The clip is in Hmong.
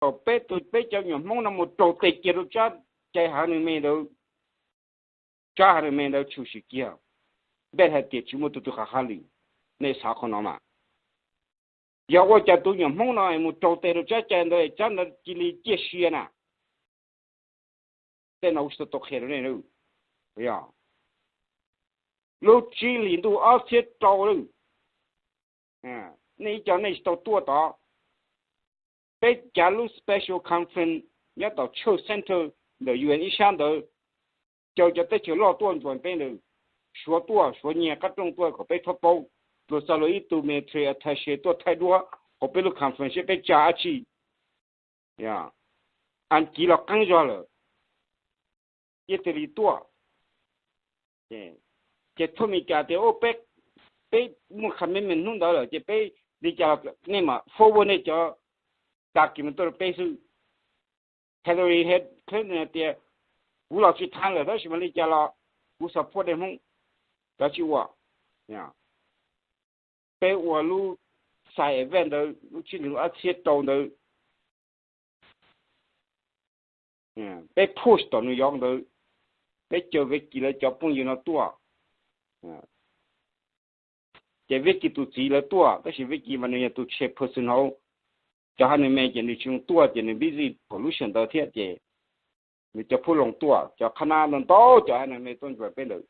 Thaum peb tus, peb cov nyuam Hmoob no mus raug tes kiag rau tsab cai Hanoi Me ntawd, tsab Hanoi Me ntawd tshwm sim kiag, npej hais tias tsis muaj tus twg qha qha li. Nej xav qhov no mas, yog ua cas tus nyuam Hmoob no mus raug tes rau tsab cai ntawd, tsab ntawd cia li ciaj sia na? Tej no kuv tsis tau qhia rau nej. Lub tsib hlis ntuj ob txhiab rau lawm, nej ib co nej tsis tau tuaj tod. Peb cav lub special conference nyob tom Chuh Center ntawm U N ib sab ntawd, caw cov teb chaws loj tuaj ntxuas peb ntawd, Suav tuaj, Suav nyiag qab rooj tuaj kom peb txhob paub, los txog los ib tug military attache tuaj thaij duab hauv peb lub conference seb peb tsa dab tsi. Askiv los qeeb zog lawm, yeej thiaj li tuaj. Ces thaj Amelikas tias, peb muaj commitment hnub ntawd lawm ces peb li cas los nej mam forward nej cov document tuaj rau peb xwb. Hillary Clinton tias, kuv los tsis thaj lawm tab sis mas li cas los kuv support nej Hmoob, cov tsis ua. Peb ua lub side event ntawd lub tsib hlis ob txhiab rau ntawd, peb push tom New York ntawd, peb caw Vicky lawv cov phooj ywg no tuaj. Ces Vicky tus txiv lawv tuaj tab sis Vicky mas nws yog tus chairperson hauv cov Hanoi Me ces nws tsis zoo tuaj ces nws busy pom lub sij hawm ntawd thiab ces nws cov phub loos tuaj, cov qhab nab ntau ntau cov Hanoi Me tuaj ntsuas peb ntawd.